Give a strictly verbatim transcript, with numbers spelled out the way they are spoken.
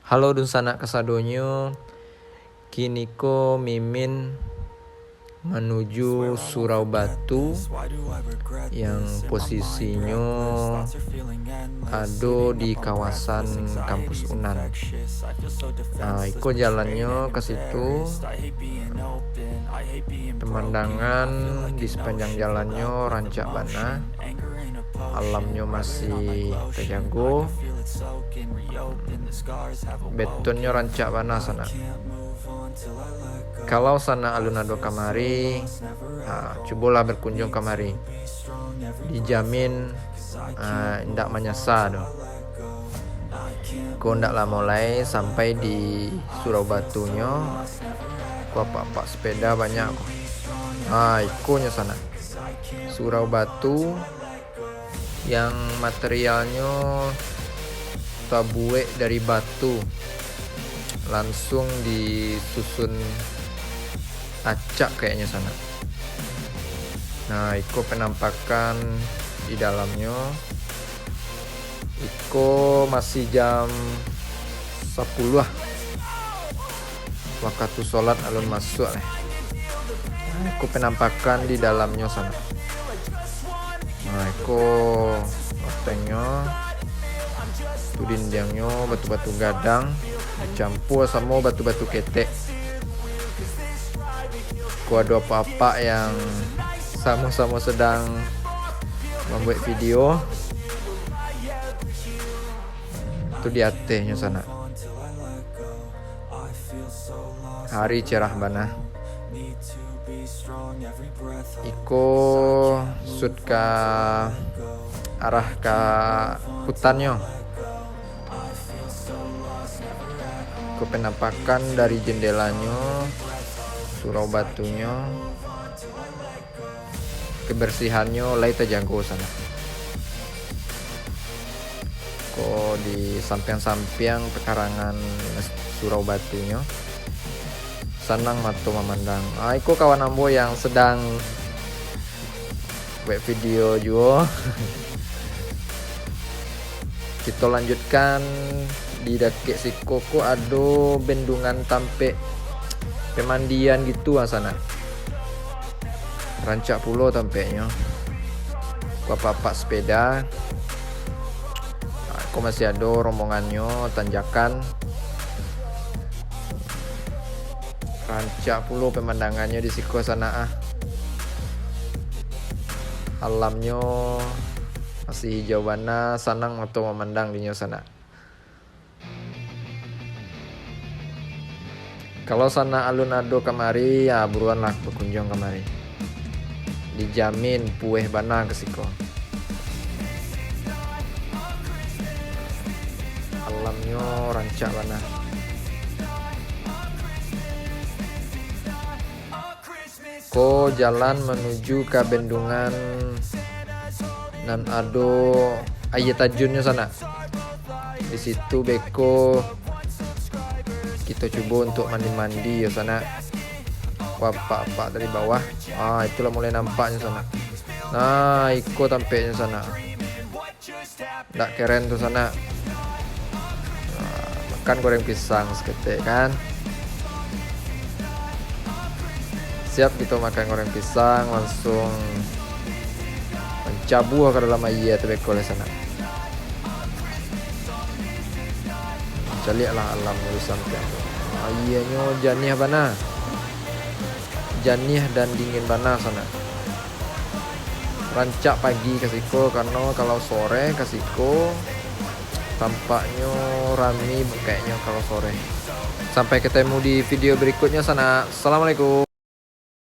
Halo dunsanak kasadonyo, kiniko Mimin manuju Surau Batu yang posisinyo ado di kawasan kampus Unan. Ah, iko jalannyo ka situ. Pemandangan di sapanjang jalannyo rancak bana. Alamnyo masih tajago. Betonnyo rancak bana sanak. Kalau sanak alun ado kamari, ha, cubolah berkunjung kamari. Dijamin, ha, indak manyasa doh. Ko ndak lamo lai sampai di Surau Batunyo. Ko apak-apak sepeda banyak ko. Ha, ikonyo sanak. Surau Batu yang materialnyo tabuek dari batu, langsung disusun acak kayaknyo sanak. Nah, iko penampakan di dalamnyo. Iko masih jam sapuluah lah. Wakatu solat alun masuak lah. Nah, iko penampakan di dalamnyo sanak. Nah, iko lotengnyo. Tu dindiangnyo batu-batu gadang dicampua samo batu-batu ketek. Ko ado apak-apak yang samo-samo sedang mambuek video. Tu di atehnyo sanak. Hari cerah bana. Iko sut ka arah ka hutannyo. Iko penampakan dari jendelanyo, Surau Batunyo. Kebersihannyo lai tajago sanak. Ko di sampiang-sampiang pekarangan Surau Batunyo. Sanang mato mamandang. Ah, iko kawan ambo yang sedang buek video juo. Kito lanjutkan, di dakek siko ko ado bendungan tampek pemandian gitu lah sanak. Rancak pulo tampeknyo. Ko apak-apak sepeda. Ah, ko masih ado rombongannyo tanjakan. Rancak pulo pemandangannyo di siko sanak ah. Alamnyo masih hijau bana, sanang mato mamandang dinyo sanak. Kalau sanak alun ado kamari, ya buruanlah bakunjuang kamari. Dijamin pueh bana ka siko. Alamnyo rancak bana. Ko jalan manuju ka bendungan nan ado aia tajunnyo sanak. Di situ beko kito cubo untuk mandi-mandi yo sanak. Ko apak-apak dari bawah. Ah, itulah mulai nampaknyo sanak. Nah, iko tampeknyo sanak. Ndak keren tu sanak. Nah, makan goreng pisang saketek kan. Siap kito makan goreng pisang, langsung mancabuah ka dalam aia tu beko lai sanak. Caliaklah alam di sampiang tu. Aianyo janiah bana. Janiah dan dingin bana sanak. Rancak pagi ka siko, karano kalau sore ka siko, tampaknyo rami kayaknyo kalau sore. Sampai ketemu di video berikutnyo sanak. Assalamualaikum.